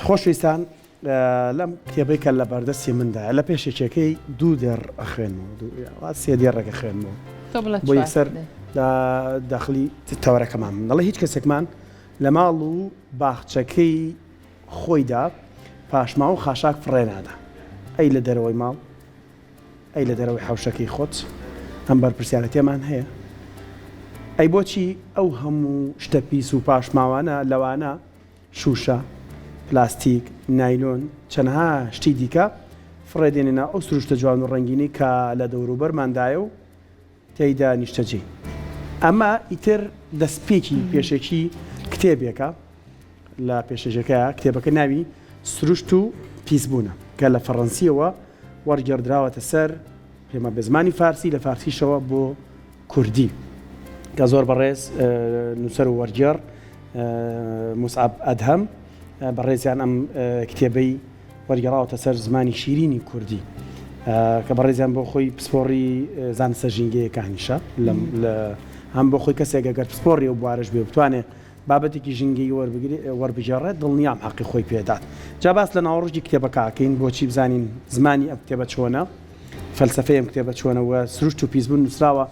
خۆشەویستان لەم کتێبەی کە لە بەردەستی مندایە لە پێشەکیەکەی دوو دێڕ ئەخوێنمەوە دوو یا سێ دێڕێک ئەخوێنمەوە تۆ بڵێ بۆ چوار یەکسەر دێ. لە داخلی تەوەرەکەمان بم دەڵێ هیچ کەسێکمان لە ماڵ و باخچەکەی خۆیدا پاشماوە و خاشاک فڕێ نادا ئەی لە دەرەوەی ماڵ ئەی لە دەرەوەی حەوشەکەی خۆت ئەم بەرپرسیارەتیەمان هەیە؟ ئەی بۆچی ئەو هەموو شتە پیس و پاشماوانە لەوانە شووشە، پلاستیک، نایلۆن، چەنەها شتی دیکە فڕێ دێنە ناو ئەو سروشتە جوان و ڕەنگینەی کە لە دەوروبەرماندایە و تێیدا نیشتەجێین. ئەمە ئیتر دەستپێکی پێشەکی کتێبێکە، لە پێشەکیەکەیا کتێبەکە ناوی سروشت و پیسبوونە کە لە فەڕەنسییەوە وەرگێڕدراوەتە سەر پێمە بە زمانی فارسی، لە فارسیشەوە بۆ کوردی کە زۆر بەڕێز نووسەر و وەرگێڕ موسعەب ئەدهەم بەڕێزیان ئەم کتێبەی وەرگێڕاوەتە سەر زمانی شیرینی کوردی کە بەڕێزیان بۆ خۆی پسپۆڕی زانستە ژینگەیەکانیشە هەم بۆ خۆی کەسێک ئەگەر پسپۆڕی ئەو بوارەش بێ بتوانێ بابەتێکی ژینگەیی وەربگێڕێت دڵنیام حەقی خۆی پێدات جا باس لە ناوەڕۆکی کتێبەکە ئەکەین بۆچی بزانین زمانی ئەم کتێبە چۆنە فەلسەفەی ئەم کتێبە چۆنە و سروشت و پیسبوون نووسراوە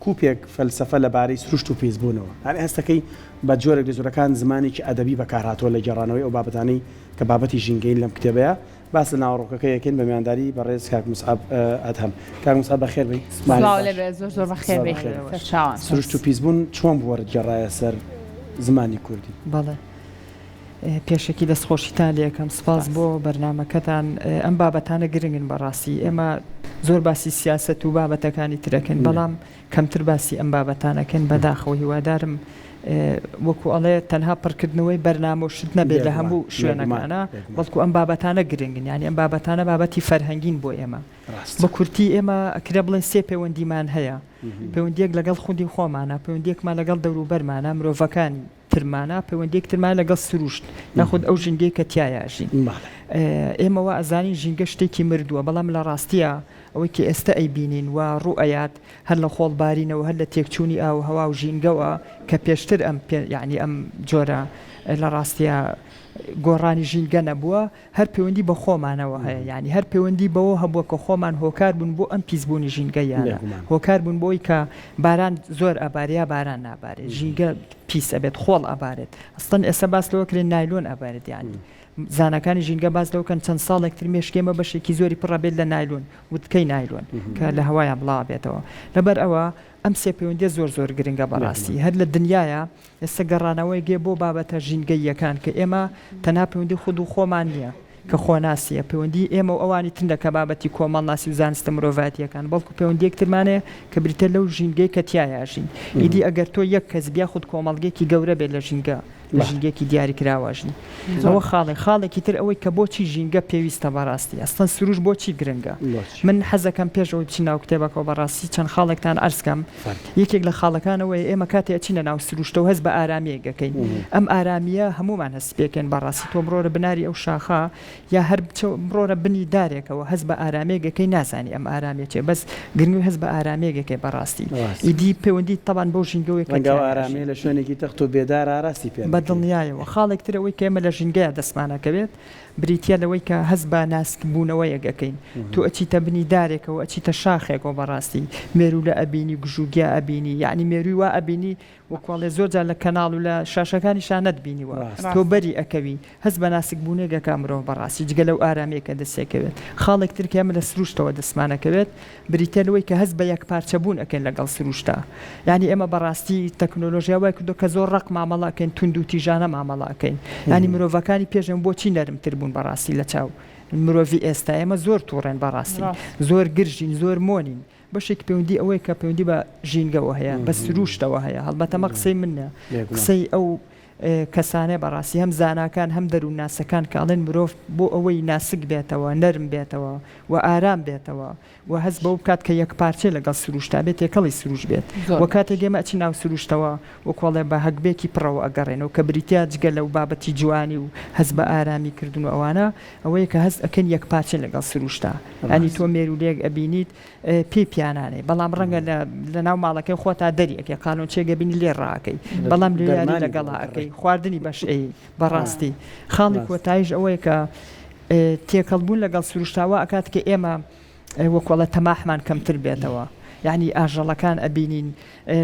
کوپێک فەلسەفە لەبارەی سروشت و پیسبوونەوە یانی هەستەکەی بە جۆرێک لە جۆرەکان زمانێکی ئەدەبی بەکارهاتووە لە گێڕانەوەی ئەو بابەتانەی کە بابەتی ژینگەیین لەم کتێبەیە باس لە ناوەڕۆکەکەی ئەکەین بە میوانداری بەڕێز کاک موسعەب ئەدهەم. کاک موسعەب بەخێر بێی. سڵاو زمانت باش. لێبێ زۆر زۆر بەخێر زۆر بێی بەخێر بێی. سەرچاوان. سروشت و پیسبوون چۆن بوو وەرت گێڕایە سەر زمانی کوردی؟ بەڵێ پێشەکی دەستخۆشیتان لێ ئەکەم سپاس سپاس. بۆ بەرنامەکەتان ئەم بابەتانە گرنگن بەڕاستی ئێمە زۆر باسی سیاسەت و بابەتەکانی تر ئەکەین بەڵام کەمتر باسی ئەم بابەتانە کەین بەداخەوە هیوادارم وەکو ئەڵێ تەنها پڕکردنەوەی بەرنامە و شت نەبێت لە هەموو شوێنەکانە بەڵکو ئەم بابەتانە گرنگن یانی ئەم بابەتانە بابەتی فەرهەنگین بۆ ئێمە بە کورتی ئێمە ئەکرێ بڵێن سێ پەیوەندیمان هەیە پەیوەندیەک لەگەڵ خودی خۆمانە پەیوەندیەکمان لەگەڵ دەوروبەرمانە مرۆڤەکانی ترمانە پەیوەندیەک ترمان لەگەڵ سروشت یاخود ئەو ژینگەی کە تیایا ئەژین ئێمە وا ئەزانین ژینگە شتێکی مردووە بەڵام لە ڕاستیا ئەوەی کە ئێستە ئەیبینین و ڕوو ئەیات هەر لە خۆڵ بارینەوە هەر لە تێکچوونی ئاو و هەوا و ژینگەوە کە پێشتر ئەم یانی ئەم جۆرە لە ڕاستیا گۆڕانی ژینگە نەبووە هەر پەیوەندی بە خۆمانەوە هەیە یانی هەر پەیوەندی بەوە هەبووە کە خۆمان هۆکار بوون بۆ ئەم پیسبوونی ژینگەیانە هۆکار بوون بۆی کە باران زۆر ئەبارێ یا باران نابارێت ژینگە پیس ئەبێت خۆڵ ئەبارێت ئەسڵەن ئێستا باس لەوە کرێ نایلۆن ئەبارێت یانی زاناکانی ژینگە باس لەوە کەن چەند ساڵێک تر مێشکی ئێمە بەشێکی زۆری پڕ ئەبێت لە نایلۆن وتکەی نایلۆن کە لە هەوایا بڵاو ئەبێتەوە لەبەر ئەوە ئەم سێ پەیوەندیە زۆر زۆر گرنگە بەڕاستی هەر لە دنیایا ئێستا گەڕانەوەیەک هەیە بۆ بابەتە ژینگەییەکان کە ئێمە تەنها پەیوەندی خود و خۆمان نییە کە خۆناسییە، پەیوەندی ئێمە و ئەوانی تر نە کە بابەتی کۆمەڵناسی و زانستە مرۆڤایەتییەکان، بەڵکو پەیوەندییەک ترمان هەیە کە بریتییە لەو ژینگەی کە تیایا ئەژین. ئیدی ئەگەر تۆ یەک کەس بی یاخود کۆمەڵگەیەکی گەورە بێت لە ژینگە لە ژینگەیەکی دیاریکراوە ئەژین. ئەوە خاڵێک. خاڵێکی تر ئەوەی کە بۆچی ژینگە پێویستە بەڕاستی؟ ئەسڵەن سروشت بۆچی گرنگە؟ من حەزەکەم پێش ئەوەی بچین ناو کتێبەکەوە بەڕاستی چەند خاڵێکتان عەرز کەم. یەکێک لە خاڵەکان ئەوەیە ئێمە کاتێ ئەچینە ناو سروشتەوە هەست بە ئارامییەک ئەکەین. ئەم ئارامییە هەموومان هەست پێکەین بەڕاستی تۆ بڕۆرە بناری ئەو شاخە یا هەر بچۆ بڕۆرە بنی دارێکەوە هەست بە ئارامییەک ئەکەی نازانی ئەم ئارامییە چیە بەس گرنگی هەست بە ئارامییەک ئەکەی بەڕاستی ئیدی پەیوەندی تەبعەن بەو ژینگەوەیە کە ڕەنگە ئەو تیایا ئەژین. ئارامییە لە شوێنێکی تەخت و بێدار ئاراستی پێ بە نەکەی. دڵنیایەوە. خاڵێک تر ئەوەی کە ئێمە لە ژینگەیا دەستمان ئەکەوێت بریتیە لەوەی کە هەست بە ناسک بوونەوەیەک ئەکەین. تۆ ئەچیتە بنی دارێکەوە، ئەچیتە شاخێکەوە بەڕاستی مێروولە ئەبینی، گژوگیا ئەبینی، یەعنی مێرووی وا ئەبینی وەکو ئەڵێ زۆر جار لە کەناڵ و لە شاشەکانیشا نەتبینیوە. تۆ بەری ئەکەوی. هەست بە ناسک بوونێک ئەکا مرۆڤ بەڕاستی جگە لەو ئارامیەی کە دەستی ئەکەوێت. خاڵێک تر کە ئێمە لە سروشتەوە دەستمان ئەکەوێت بریتیە لەوەی کە هەست بە یەکپارچە بوون ئەکەین لەگەڵ سروشتا. یانی ئێمە بەڕاستی تەکنۆلۆژیا وای کردوە کە زۆر ڕەق مامەڵە ئەکەین توندوتیژانە مامەڵە ئەکەین. یانی مرۆڤەکانی پێش ئێمە بۆچی نەرمتر بوون بەڕاستی لە چاو مرۆڤی ئێستا؟ ئێمە زۆر توڕەین بەڕاستی. زۆر گرژین، زۆر مۆنین. بەشێکی پەیوەندی ئەوەیە کە پەیوەندی بە ژینگەوە هەیە، بە سروشتەوە هەیە. هەڵبەتە ئەمە قسەی من نیە، قسەی ئەو کەسانەیە بەڕاستی هەم زاناکان هەم دەروونناسەکان کە ئەڵێن مرۆڤ بۆ ئەوەی ناسک بێتەوە، نەرم بێتەوە و ئارام بێتەوە و هەست بەوە بکات کە یەکپارچەیە لەگەڵ سروشتا بێ تێکەڵی سروشت بێت و کاتێک ئێمە ئەچین ناو سروشتەوە وەکو ئەڵێ بە هەگبێکی پڕەوە ئەگەڕێنەوە کە بریتیە جگە لەو بابەتی جوانی و هەست بە ئارامی کردن و ئەوانە ئەوەیە کە هەست ئەکەین یەکپارچەین لەگەڵ سروشتا یانی تۆ مێروولەیەک ئەبینیت پێی پیانانێ بەڵام ڕەنگە لە لەناو ماڵەکەی خۆتا دەری ئەکەی قالۆنچەیەک ئەبینی لێ ڕائەکەی بەڵام لێ یاری لەگەڵا ئەکەی. ئەی خواردنی بەش ئەی بەڕاستی خاڵی کۆتایش ئەوەیە کە تێکەڵ بوون لەگەڵ سروشتا وا ئەکات کە ئێمە وەکو ئەڵێ تەماحمان کەمتر بێتەوە یعنی ئاژەڵەکان ئەبینین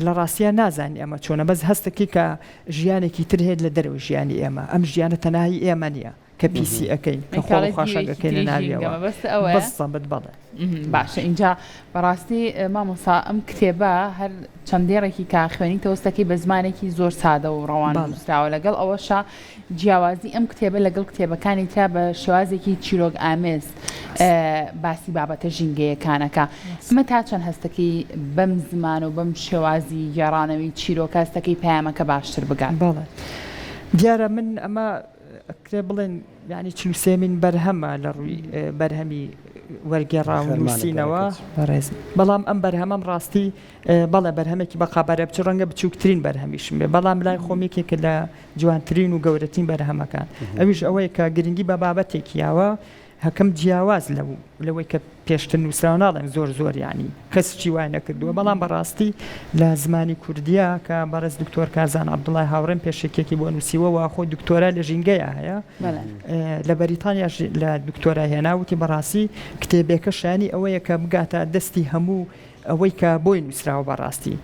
لە ڕاستیا نازانین ئەمە چۆنە بەس هەستەکەی کە ژیانێکی تر هەیە لە دەرەوەی ژیانی ئێمە ئەم ژیانە تەنها هی ئێمە نییە کە پیسی ئەکەین کە خۆڵ و خاشاک ئەکەینە ناویەوە بزەبت بەڵێ. باشە ئینجا بەڕاستی مامۆسا ئەم کتێبە هەر چەند دێڕێکی کە خوێنیتەوە ستەکەی بە زمانێکی زۆر سادە و ڕەوان نووسراوە لەگەڵ ئەوەشا جیاوازی ئەم کتێبە لەگەڵ کتێبەکانی ترا بە شێوازێکی چیرۆک ئامێز باسی بابەتە ژینگەیەکانەکە ئەمە تا چەند هەستەکەی بەم زمان و بەم شێوازی گێڕانەوەی چیرۆکە هەستەکەی پەیامەکە باشتر بگات؟ بەڵێ دیارە من ئەمە ئەکرێ بڵێن یانی چلوسێمین بەرهەمە لە ڕووی بەرهەمی وەرگێڕا و نووسینەوە بەڕێز بەڵام ئەم بەرهەمەم ڕاستی بەڵێ بەرهەمێکی بە قابەرە بچ ڕەنگە بچووکترین بەرهەمیشم بێ بەڵام لای خۆم یەکێکە لە جوانترین و گەورەترین بەرهەمەکان ئەویش ئەوەیە کە گرنگی بە بابەتێک یاوە هەکەم جیاواز لەو لەوەی کە پێشتر نووسراوە ناڵێم زۆر زۆر یانی کەس شتی وای نەکردووە بەڵام بەڕاستی لە زمانی کوردیە کە بەڕێز دکتۆر کارزان عەبدوڵای هاوڕێم پێشەکیەکی بۆ نووسیوە و خۆی دکتۆرای لە ژینگەیا هەیە لە بەریتانیاش لە دکتۆرای هێنا وتی بەڕاستی کتێبێکە شایانی ئەوەیە کە بگاتە دەستی هەموو ئەوەی کە بۆی نووسراوە بەڕاستی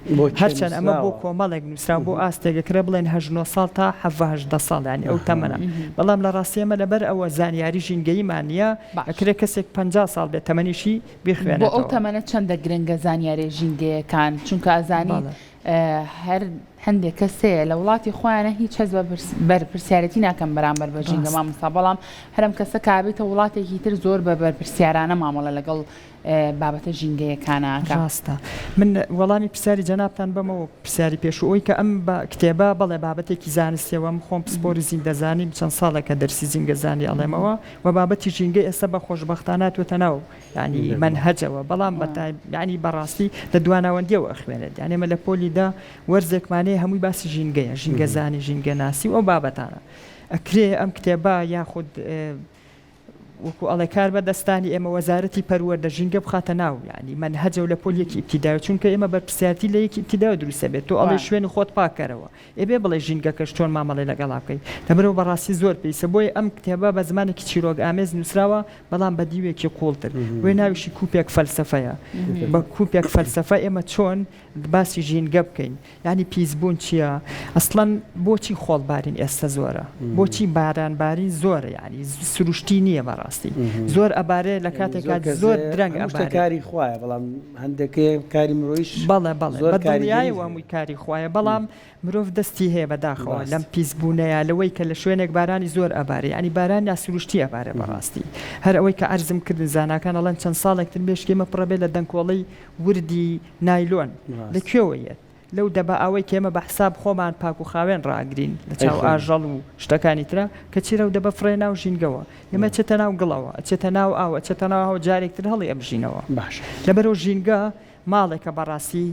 هەرچەند ئەمە بۆ کۆمەڵێک نووسراوە بۆ ئاستێک ئەکرێ بڵێن هەشت نۆ ساڵ تا حەڤە هەژدە ساڵ یانی ئەو تەمەنە بەڵام لە ڕاستی ئێمە لەبەر ئەوە زانیاری ژینگەییمان نییە ئەکرێ کەسێک 50 ساڵ بێت تەمەنیشی بۆ ئەو تەمەنە چەندە گرنگە زانیاریە ژینگەیەکان چونکە ئەزانی هەر هەندێک کەس هەیە لە وڵاتی خۆیانە هیچ هەست بە بەرپرسیارەتی ناکەن بەرامبەر بە ژینگە مامۆستا بەڵام هەرم کەسە کابێتە وڵاتێکی تر زۆر بە بەرپرسیارانە مامەڵە لەگەڵ بابەتە ژینگەیەکانە ئەکا. ڕاستە. من وەڵامی پرسیاری جەنابتان بەمەوە پرسیاری پێشوو ئەوەی کە ئەم بە کتێبە بەڵێ بابەتێکی زانستیە وە من خۆم پسپۆری زیندەزانیم چەند ساڵێکە دەرسی زینگەزانی ئەڵێمەوە و بابەتی ژینگە ئێستا بە خۆشبەختانە هاتووەتە ناو یانی مەنهەجەوە بەڵام بە تای یانی بەڕاستی لە دواناوەندیەوە ئەخوێنێت یانی ئێمە لە پۆلی دە وەرزێکمان هەیە هەمووی باسی ژینگەیە ژینگەزانی ژینگەناسی و ئەو بابەتانە ئەکرێ ئەم کتێبە یاخود وەکو ئەڵێ کار بە دەستانی ئێمە وەزارەتی پەروەردە ژینگە بخاتە ناو یانی مەنهەجەو لە پۆل یەکی ئیبتیدایەوە چونکە ئێمە بەرپرسیارتی لە یەکی ئیبتیدایەوە دروست ئەبێت تۆ ئەڵێی شوێنی خۆت پاک کەرەوە ئێ بێ بڵێی ژینگەکەش چۆن مامەڵەی لەگەڵا بکەی لەبەرئەوە بەڕاستی زۆر پێویستە بۆیە ئەم کتێبە بە زمانێکی چیرۆک ئامێز نووسراوە بەڵام بە دیوێکی قووڵتر بۆیە ناویشی کوپێک فەلسەفەیە بە کوپێک فەلسەفە ئێمە چۆن باسی ژینگە بکەین یانی پیس بوون چیە؟ ئەسڵەن بۆچی خۆڵ بارین ئێستە زۆرە؟ بۆچی باران بارین زۆرە؟ یانی سروشتی نییە بەڕاستی زۆر ئەبارێ لە کاتێکا زۆر درەنگ ئەبارێ. کاری خوایە بەڵام هەندێک کاری مرۆیش بەڵێ بەڵێ بە دڵنیایەوە هەمووی کاری خوایە بەڵام مرۆڤ دەستی هەیە بەداخەوە لەم پیس بوونەیا لەوەی کە لە شوێنێک بارانی زۆر ئەبارێ یانی باران ناسروشتی ئەبارێ بەڕاستی هەر ئەوەی کە عەرزم کردن زاناکان ئەڵێن چەند ساڵێک تر مێشکی ئێمە پڕەبێ لە دەنکۆڵەی وردی نایلۆن لە کوێوە یەت؟ لەو دەبە ئاوەی کە ئێمە بە حساب خۆمان پاک و خاوێن ڕائەگرین لە چاو ئاژەڵ و شتەکانی ترا، کەچی لەو دەبە فڕێ ناو ژینگەوە. ئێمە ئەچێتە ناو گڵەوە، ئەچێتە ناو ئاو، ئەچێتە ناو هەوا جارێک تر هەڵی ئەمژینەوە. لەبەرئەوە ژینگە ماڵێکە بەڕاستی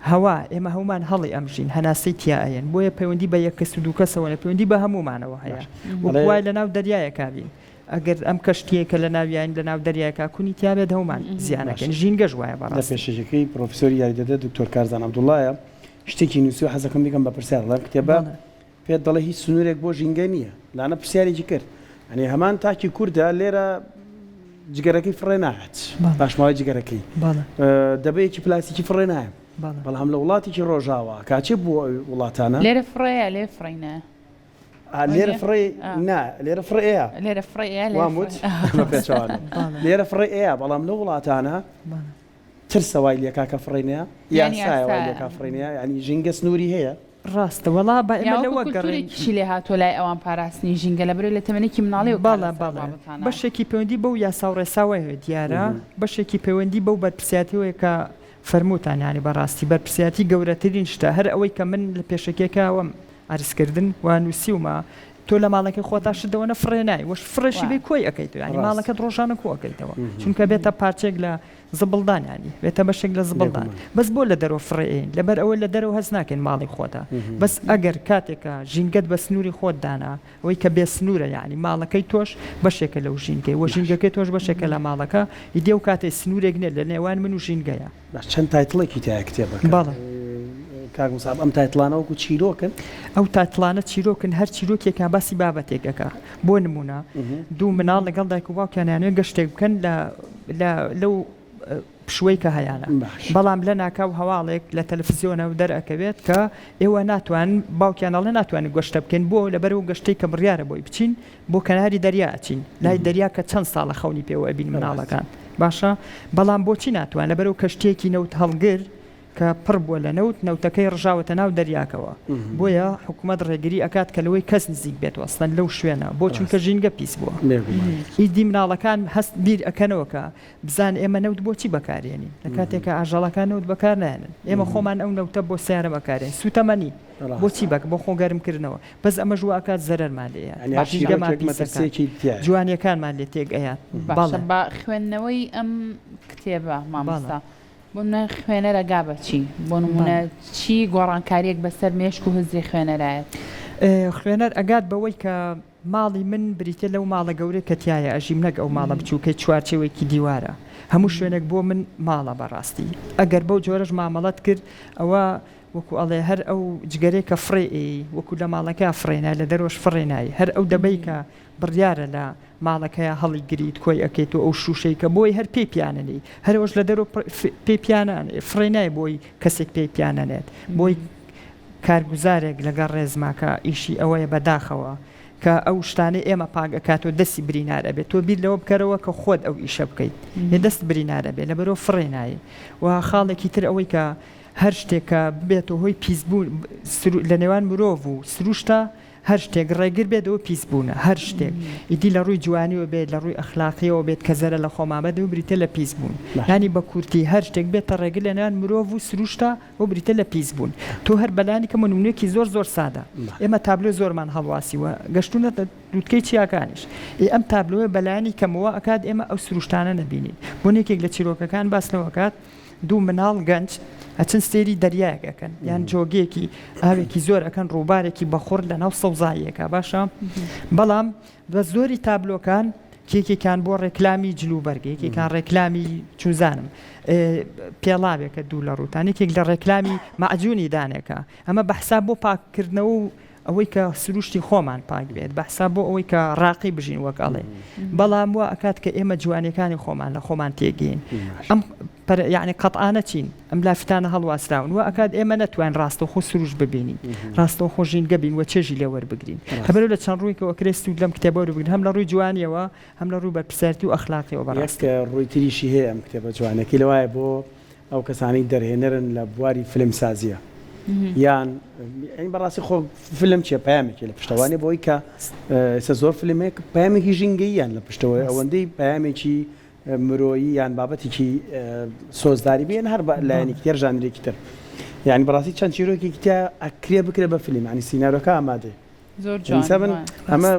هەوا، ئێمە هەموومان هەڵی ئەمژین، هەناسەی تیا ئەیەن، بۆیە پەیوەندی بە یەک کەس و دوو کەسەوە نیە، پەیوەندی بە هەموومانەوە هەیە. وەکو وایە لە ناو دەریایەکا بین. ئەگەر ئەم کەشتیەی کە لەناویاین لەناو دەریایەکا کونی تیابێت هەومان زیانەکەین ژینگەش وایە بەڕاستی. لە پێشەکیەکەی پرۆفیسۆری یاریدەدەر دکتۆر کارزان عەبدوڵایە شتێکی نووسیوە حەزەکەم بیکەم بە پرسیار دەڵێم کتێبە پێت دەڵێ هیچ سنوورێک بۆ ژینگە نییە لانە پرسیارێکی کرد یانی هەمان تاکی کوردە لێرە جگەرەکەی فڕێ نایەت پاشماوەی جگەرەکەی دەبەیەکی پلاستیکی فڕێ نایە بەڵام لە وڵاتێکی ڕۆژاوا کاچێ بۆ وڵاتانە لێرە فڕێیە لێ فڕینە لێرە فڕێ نا لێرە فڕێ ئەیە لێرە فڕێ ئەیە وام وت بە پێچەوانە لێرە فڕێ ئەیە بەڵام لەو وڵاتانە ترسە وای لێکا کە فڕێ نەیە یاسایە وای لێکا فڕێ نەیە یانی ژینگە سنووری هەیە ڕاستە وەڵا با ئێمە لەوە گەڕێین کولتوورێکیشی لێ هاتووە لای ئەوان پاراستنی ژینگە لەبەرئەوەی لە تەمەنێکی مناڵیەوە کار بەڵێ لەسەر بەڵێ بابەتانە بەشێکی پەیوەندی بەو یاسا و ڕێساوە هەیە دیارە بەشێکی پەیوەندی بەو بەرپرسیارەتیەوەیە کە فەرمووتان یانی بەڕاستی بەرپرسیارەتی گەورەترین شتە هەر ئەوەی کە من لە پێشەکیەکە ئەوەم عەرز کردن و نووسیومە تۆ لە ماڵەکەی خۆتا شت دەوەنە فڕێ نای وەش فڕێشی بێ کۆی ئەکەیتەوە یانی ماڵەکەت ڕۆژانە کۆ ئەکەیتەوە چونکە بێتە پارچێک لە زبڵدان یانی بێتە بەشێک لە زبڵدان بەس بۆ لە دەرەوە فڕێ ئەین لەبەر ئەوەی لە دەرەوە هەست ناکەین ماڵی خۆتە بەس ئەگەر کاتێکە ژینگەت بە سنووری خۆت دانا ئەوەی کە بێ سنوورە یانی ماڵەکەی تۆش بەشێکە لەو ژینگەی وە ژینگەکەی تۆش بەشێکە لە ماڵەکە ئیدی ئەو کاتەی سنوورێک نیە لە نێوان من و ژینگەیە. باش چەند title ێکی تایە کتێبەکە. بەڵێ. کاک موسعەب ئەم title انە وەکو چیرۆکن؟ ئەو title انە چیرۆکن هەر چیرۆکێکیان باسی بابەتێک ئەکا بۆ نموونە دوو مناڵ لەگەڵ دایک و باوکیان ئەیانەوێت گەشتێک بکەن لە لە لەو پشووەی کە هەیانە بەڵام لەناکاو هەواڵێک لە تەلەفزیۆنەوە دەرئەکەوێت کە ئێوە ناتوانن باوکیان ئەڵێ ناتوانین گەشتە بکەین بۆ لەبەرئەو گەشتەی کە بڕیارە بۆی بچین بۆ کەناری دەریا ئەچین لای دەریا کە چەند ساڵە خەونی پێوە ئەبین مناڵەکان باشە بەڵام بۆچی ناتوان لەبەرئەو کەشتیەکی نەوت هەڵگر کە پڕ بووە لە نەوت نەوتەکەی ڕژاوەتە ناو دەریاکەوە بۆیە حکوومەت ڕێگری ئەکات کە لەوەی کەس نزیک بێت وەستن لەو شوێنە بۆ چونکە ژینگە پیس بووە ئیدی مناڵەکان هەست بیر ئەکەنەوە کە بزان ئێمە نەوت بۆچی بەکارێنین لە کاتێکا ئاژەڵەکان نەوت بەکار نایەنن ئێمە خۆمان ئەو نەوتە بۆ سیارە بەکارێن سوتەمەنی بۆچی بەک بۆ خۆ گەرم کردنەوە بەس ئەمەش وا ئەکات زەرەرمان لێ یات یانی هەر ژینگەمان چیرۆکێک پیس ئەکات مەترسیەکی تیایە. جوانیەکانمان لێ تێک ئەیات باشە بەڵێ. بە خوێندنەوەی ئەم کتێبە بەڵێ. مامۆستا بۆ نمونە خوێنەر ئەگا بە چی؟ بۆ نمونە بەڵێ. چی گۆڕانکاریەک بەسەر مێشک و هزری خوێنەرایەت؟ خوێنەر ئەگات بەوەی کە ماڵی من بریتیە لەو ماڵە گەورەی کە تیایا ئەژیم نەک ئەو ماڵە بچوکەی چوارچێوەیەکی دیوارە هەموو شوێنێک بۆ من ماڵە بەڕاستی ئەگەر بەو جۆرەش مامەڵەت کرد ئەوە وەکو ئەڵێ هەر ئەو جگەرەی کە فڕێ ئێی وەکو لە ماڵەکەیا فڕێ نای لە دەرەوەش فڕێ نای هەر ئەو دەبەی کە بڕیارە لە ماڵەکەیا هەڵی گریت کۆی ئەکەیت و ئەو شوشەی کە بۆی هەر پێی پیانەنێی هەرەوەش لە دەرەوە پێی پیانانێ فڕێ نای بۆی کەسێک پێی پیانەنێت بۆی کارگوزارێک لەگەڵ ڕێزما کە ئیشی ئەوەیە بە داخەوە کە ئەو شتانەی ئێمە پاک ئەکاتەوە دەستی برینار ئەبێت تۆ بیر لەوە بکەرەوە کە خۆت ئەو ئیشە بکەیت دەست برینار ئەبێت لەبەرەوە فڕێ نایەی و خاڵێکی تر ئەوەی کە هەر شتێک کە ببێتە هۆی پیسبوون لە نێوان مرۆڤ و سروشتا هەر شتێک ڕێگر بێت ئەوە پیسبوونە هەر شتێک ئیدی لە ڕووی جوانیەوە بێت لە ڕووی ئەخلاقیەوە بێت کە زەرەر لە خۆمان بەت ئەوە بریتیە لە پیسبوون یانی بە کورتی هەر شتێک بێتە ڕێگر لە نێوان مرۆڤ و سروشتا ئەوە بریتیە لە پیسبوون تۆ هەر بەلانی کەمەوە نمونەیەکی زۆر زۆر سادە ئێمە تابلۆی زۆرمان هەڵواسیوە گەشتوونەتە لوتکەی چیاکانیش ئێ ئەم تابلۆیە بەلایەنی کەمەوە ئەکات ئێمە ئەو سروشتانە نەبینین بۆ یەکێک لە چیرۆکەکان باس لەوە ئەکات دوو مناڵ گەنج ئەچن سەیری دەریایەک ئەکەن یان جۆگەیەکی ئاوێکی زۆر ئەکەن ڕووبارێکی بەخوڕ لەناو سەوزاییەکە باشە بەڵام بە زۆری تابلۆکان کێکێکیان بۆ ڕێکلامی جلوبەرگ یەکێکان ڕێکلامی چوزانم پێڵاوێکە دوو لە ڕووتان یەکێک لە ڕێکلامی مەعجونی دانێکە ئەمە بە حساب بۆ پاککردنەوە و ئەوەی کە سروشتی خۆمان پاک بێت بە حساب بۆ ئەوەی کە ڕاقی بژین وەک ئەڵێ بەڵام وا ئەکات کە ئێمە جوانیەکانی خۆمان لە خۆمان تێگەین ئەم یعنی قەتعانە چین ئەم لافتانە هەڵواسراون وا ئەکات ئێمە نەتوانین ڕاستەوخۆ سروشت ببینین ڕاستەوخۆ ژینگە بین و چێژی لێ وەربگرین لەبەرئەوە لە چەند ڕوویکەوە ئەکرێت سوود لەم کتێبە وەربگرین هەم لە ڕووی جوانیەوە هەم لە ڕووی بەرپرسیارێتی و ئەخلاقیەوە بەڕاستی. یەک ڕووی تریشی هەیە ئەم کتێبە جوانەکەی لەوایە بۆ ئەو کەسانەی دەرهێنەرن لە بواری فلم سازیە یان یانی بەڕاستی خۆ فلم چیە پەیامێکی لە پشتەوە نیە بۆی کە ئێستا زۆر فلمێک پەیامێکی ژینگەییان لە پشتەوە ئەوەندەی پەیامێکی مرۆیی یان بابەتێکی سۆزداری بێن هەر بە لایەنێکی تر ژانرێکی تر یعنی بەڕاستی چەند چیرۆکێکی تیا ئەکرێ بکرێ بە فیلم ینی سیناریۆکە ئامادەیە زۆر جوان من ئەمە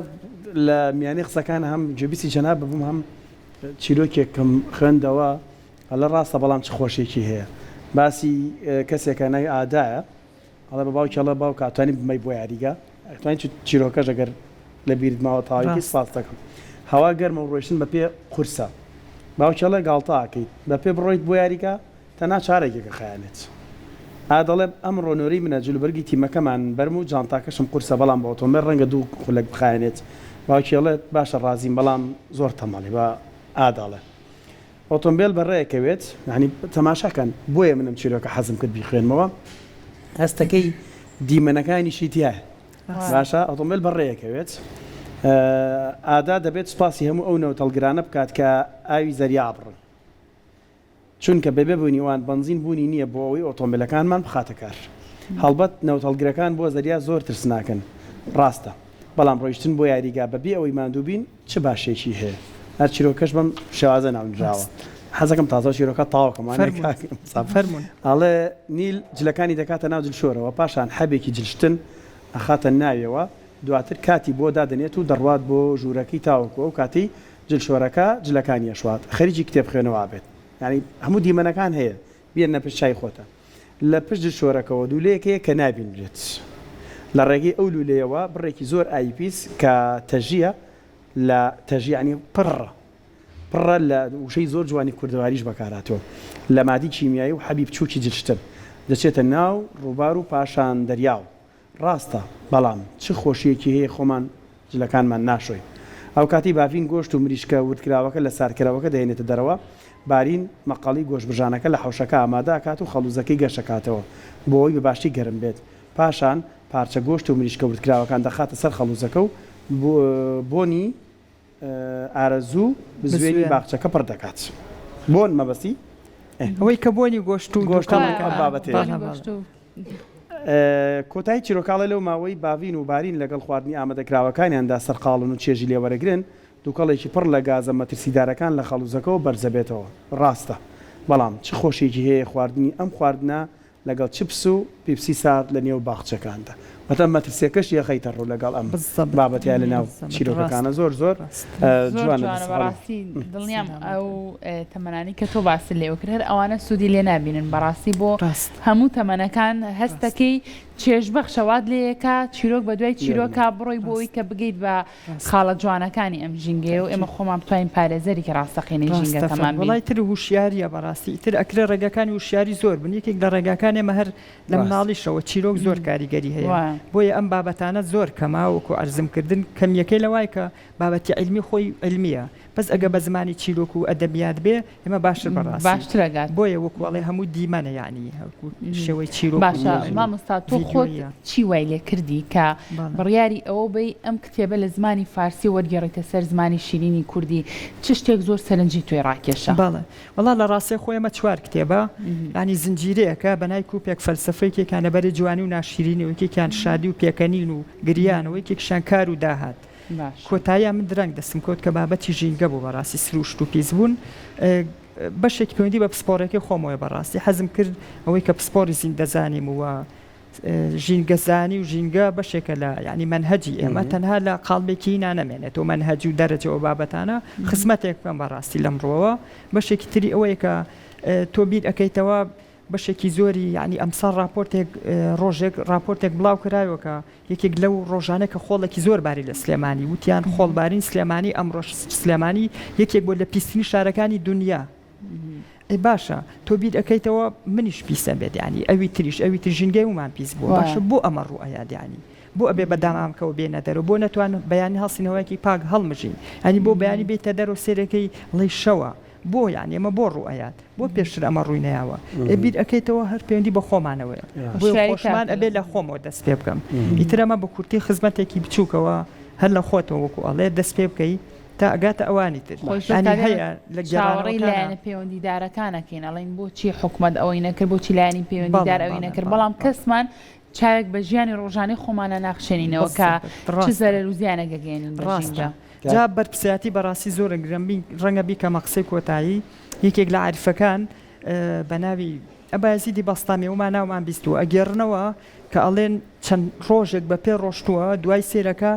لە میانی قسەکان هەم گوێبیستی جەناب ببووم هەم چیرۆکێکم خوێندەوە ئەڵێ ڕاستە بەڵام چ خۆشیەکی هەیە باسی کەسێکە ناوی ئادایە ئەڵێ بە باوکی ئەڵێ باوکە ئەتوانی بمەی بۆ یاریگا ئەتوانی چ چیرۆکەش ئەگەر لە بیرت ماوە تەواوی ڕاست. سپاست دەکەم هەوا گەرمە و ڕۆیشتن بە پێ قورسە باوکی ئەڵێ گاڵتە ئەکەیت بە پێ بڕۆیت بۆ یاریگا تەنها چارەکێکە خایەنێت ئا دەڵێ ئەمڕۆ نۆرەی منە جلوبەرگی تیمەکەمان بەرم و جانتاکەشم قورسە بەڵام بە ئۆتۆمبێل ڕەنگە دوو خولەک بخایەنێت باوکی ئەڵێت باشە ڕازیم بەڵام زۆر تەمەڵی بە ئا دەڵێ ئۆتۆمبێل بەڕێکەوێت یانی تەماشا کەن بۆیە من ئەم چیرۆکە حەزم کرد بیخوێنمەوە هەستەکەی دیمەنەکانیشی تایە باشە ئۆتۆمبێل بەڕێکەوێت ئادا دەبێت سوپاسی هەموو ئەو نەوتەڵگرانە بکات کە ئاوی زەریا بڕن چونکە بەبێ بوونی وان بەنزین بوونی نییە بۆ ئەوەی ئۆتۆمبیلەکانمان بخاتە کار هەڵبەت نەوتهەڵگرەکان بۆ زەریا زۆر ترسناکن ڕاستە بەڵام ڕۆیشتن بۆ یاریگا بەبێ ئەوەی ماندوو بین چ باشیەکی هەیە؟ هەر چیرۆکەش بەم شێوازە ناونراوە. حەزەکەم تازە چیرۆکە تەواو کەم وانیە فەرموون کاک مستەفا؟ فەرموون. ئەڵێ نیل جلەکانی دەکاتە ناو جلشۆرەوە پاشان حەبێکی جلشتن ئەخاتە ناویەوە دواتر کاتی بۆ دادەنێت و دەڕوات بۆ ژوورەکەی تاوەکو ئەو کاتەی جلشۆرەکە جلەکانی ئەشوات خەریکی کتێب خوێنەوە ئەبێت یانی هەموو دیمەنەکان هەیە بیێنە پشت چای خۆتان. لە پشت جلشۆرەکەوە لوولەیەک هەیە کە نابینرێت. لە ڕێگەی ئەو لوولەیەوە بڕێکی زۆر ئاوی پیس کە تەژییە لە تەژی یانی پڕە پڕە لە وشەی زۆر جوانی کوردەواریش بەکارهاتووە لە مادی کیمیایی و حەبی بچووکی جلشتن. دەچێتە ناو ڕووبار و پاشان دەریاو. ڕاستە، بەڵام چ خۆشییەکی هەیە خۆمان جلەکانمان ناشۆین. ئەوکاتەی باڤین گۆشت و مریشکە وردکراوەکە لە ساردکەرەوەکە دەهێنێتە دەرەوە، بارین مەقەڵی گۆشتبرژانەکە لە حەوشەکە ئامادە ئەکات و خەڵوزەکەی گەش ئەکاتەوە بۆ ئەوەی بە باشی گەرم بێت. پاشان پارچە گۆشت و مریشکە وردکراوەکان دەخاتە سەر خەڵوزەکە و بۆنی ئارەزوو بزوێنی باخچەکە پڕ دەکات. بۆن مەبەستی؟ ئەوەی کە بۆنی گۆشت و گۆشتە ئەم بابەتەیە. کۆتایی چیرۆکاڵێ لەو ماوەی باڤین و بارین لەگەڵ خواردنی ئامادەکراوەکانیاندا سەرقاڵن و چێژی لێوەرەگرن، دوکەڵێکی پڕ لە گازە مەترسیدارەکان لە خەڵوزەکەوە بەرزەبێتەوە. ڕاستە، بەڵام چ خۆشییەکی هەیە خواردنی ئەم خواردنە لەگەڵ چپس و پیپسی سارد لە نێو باخچەکاندا. واتە مەترسیەکەشی ئەخەیتە ڕوو لەگەڵ ئەم بابەتەیا لە ناو چیرۆکەکانە زۆر زۆر زۆر جوانە بەڕاستی دڵنیام ئەو تەمەنانی کە تۆ باست لێوە کرد هەر ئەوانە سوودی لێ نابینن بەڕاستی بۆ هەموو تەمەنەکان هەستەکەی چێژبەخشە وات لێیەکا چیرۆک بە دوای چیرۆکا بڕۆی بۆ ئەوەی کە بگەیت بە خاڵە جوانەکانی ئەم ژینگەیە و ئێمە خۆمان بتوانین پارێزەرێکی ڕاستەقینەی ژینگەکەمان بین. وەڵای تر هوشیاریە بەڕاستی ئیتر ئەکرێ ڕێگاکانی هوشیاری زۆر بن یەکێک لە ڕێگاکان ئێمە هەر لە مناڵیشەوە چیرۆک زۆر کاریگەری هەیە بۆیە ئەم بابەتانە زۆر کەمە وەکو عەرزم کردن کەمیەکەی لەوای کە بابەتی عیلمی خۆی عیلمیە بەس ئەگە بە زمانی چیرۆک و ئەدەبیات بێ ئێمە باشتر بەڕاستی باشتر ئەگات. بۆیە وەکو ئەڵێ هەموو دیمەنە یانی وەکو شێوەی چیرۆک و باشە مامۆستا تۆ خۆت ڤیدیۆییە. چی وای لێ کردی کە بەڵێ. بڕیاری ئەوە بەی ئەم کتێبە لە زمانی فارسی وەرگێڕیتە سەر زمانی شیرینی کوردی چ شتێک زۆر سەرنجی تۆی ڕاکێشا؟ بەڵێ وەڵا لە ڕاستێ خۆی ئەمە چوار کتێبە یانی زنجیرەیەکە بە ناوی کوپێک فەلسەفە یەکێکیان لەبەرەی جوانی و ناشیرینی و یەکێکیان شادی و پێکەنین و گریان و یەکێکیشیان کار و داهات. باشە. کۆتاییا من درەنگ دەستم کەوت کە بابەتی ژینگە بوو بەڕاستی سروشت و پیسبوون بەشێکی پەیوەندی بە پسپۆڕیەکەی خۆمەوەیە بەڕاستی حەزم کرد ئەوەی کە پسپۆڕی زیندەزانیم و ژینگەزانی و ژینگە بەشێکە لە یعنی مەنهەجی ئێمە تەنها لە قاڵبێکی نانەمێنێتەوە مەنهەج و دەرەجەوە بابەتانە خزمەتێک بکەم بەڕاستی لەم ڕووەوە بەشێکی تری ئەوەیە کە تۆ بیر ئەەکەیتەوە بەشێکی زۆری یعنی ئەمساڵ راپۆرتێک ڕۆژێک راپۆرتێک بڵاو کرایەوە کە یەکێک لەو ڕۆژانە کە خۆڵێکی زۆر باری لە سلێمانی وتیان خۆڵبارین سلێمانی ئەمڕۆش سلێمانی یەکێک بووە لە پیسترین شارەکانی دونیا ئەی باشە تۆ بیر ئەکەیتەوە منیش پیسە بێت یانی ئەوی تریش ئەوی تر ژینگەی ومان پیس بووە باشە بۆ ئەمە ڕوو ئەیات یانی بۆ ئەبێ بە دامامکەوە بێنە دەرەوە بۆ نەتوان بەیانی هەڵسین هەوایەکی پاک هەڵمژین یانی بۆ بەیانی بێیتە دەرەوە سێرەکەی ئەڵێی شەوە بۆ یانی ئەمە بۆ ڕوو ئەیات بۆ پێشتر ئەمە ڕووی نەیاوە ئێ بیر ئەکەیتەوە هەر پەیوەندی بە خۆمانەوەیە بۆیە خۆشمان ئەبێ لە خۆمەوە دەست پێ بکەم ئیتر ئەمە بە کورتی خزمەتێکی بچووکەوە هەر لە خۆتەوە وەکو ئەڵێ دەست پێ بکەی تا ئەگاتە ئەوانی تر یانی هەیە لە چاوەڕێی لایەنە پەیوەندیدارەکان ئەکەین ئەڵێین بۆچی حکومەت ئەوەی نەکرد بۆچی لایەنی پەیوەندیدار ئەوی نەکرد بەڵام کەسمان چاوێک بە ژیانی ڕۆژانەی خۆمانە ناخشێنینەوە کە چ زەرەر و زیانێک ئەگەیەنین بە ژینگە. جا بەرپرسایەتی بەڕاستی زۆر ئەگرم ڕەنگە بیکەمە قسەی کۆتایی یەکێک لە عاریفەکان بە ناوی ئەبایەزیدی بەستامی ئەوما ناومان بیستووە ئەگێڕنەوە کە ئەڵێن چەند ڕۆژێک بە پێ ڕۆشتووە دوای سێرەکە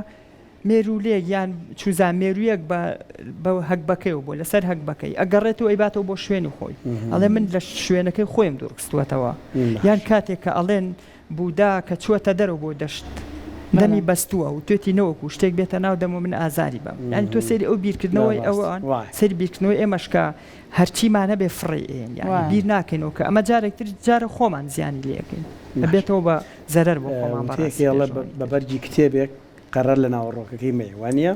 مێروولێک یان چوزان مێروویەک بە بە هەگبەکەیەوە بووە لەسەر هەگبەکەی ئەگەڕێتەوە ئەیباتەوە بۆ شوێنی خۆی ئەڵێ من لە شوێنەکەی خۆیم دوورخستووەتەوە یان کاتێک کە ئەڵێن بودا کە چووەتە دەرەوە بۆ دەشت دەمی بەستووە و توێتی نەوەکو شتێک بێتە ناو دەم و من ئازاری بەم یانی تۆ سەیری ئەو بیرکردنەوەی ئەوان سەیری بیرکردنەوەی ئێمەش کە هەرچیمان هەبێ فڕێی ئەیەن یانی بیر ناکەینەوە کە ئەمە جارێک تر جارە خۆمان زیانی لێ ئەکەین ئەبێتەوە بە زەرەر بۆ خۆمان بەڕاستی وتەیەک ئەڵێ بە بەرگی کتێبێک قەرەر لە ناوەڕۆکەکەی مەیە وانیە؟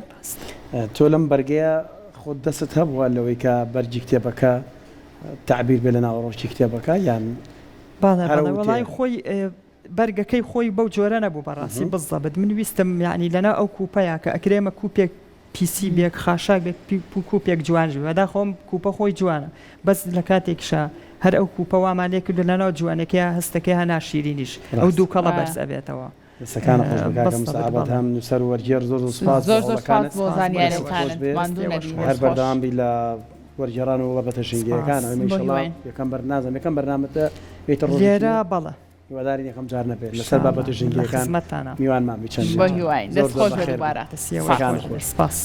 تۆ لەم بەرگەیە خۆت دەستت هەبووە لەوەی کە بەرگی کتێبەکە تەعبیر بێ لە ناوەڕۆکی کتێبەکە یان بەڵێ بەڵێ وەڵای خۆی بەرگەکەی خۆی بەو جۆرە نەبوو بەڕاستی بزەبت من ویستم یانی لەناو ئەو کوپەیا کە ئەکرێ ئێمە کوپێک پیسی بێک خاشاک بێک کوپێک جوانش بێ بەداخەوە ئەم کوپە خۆی جوانە بەس لە کاتێکیشا هەر ئەو کوپە وامان لێ کردوە لەناو جوانەکەیا هەستەکەی ها ناشیرینیش ئەو دووکەڵە بەرز ئەبێتەوە. دەستەکانت خۆش بێ کاکە موسا هەم نووسەر و وەرگێڕ زۆر زۆر سوپاس بۆ هەوڵەکانت. زۆر زۆر سوپاس بۆ زانیاریەکانت ماندوو نەبی. هەر بەردەوام بی لە وەرگێڕان و بابەتە ژینگەیەکان ئەمە ئیشەڵا یەکەم بەر نازانم یەکەم بەرنامەتە بێیتە ڕۆژی لێرە بەڵێ. هیوادارین یەکەم جار نەبێت لەسەر بابەتە ژینگەیەکان میوانمان بی چەند بۆ هیواین دەست خۆش بێ دووبارە. دەستیەوە خۆش بێ سپاس.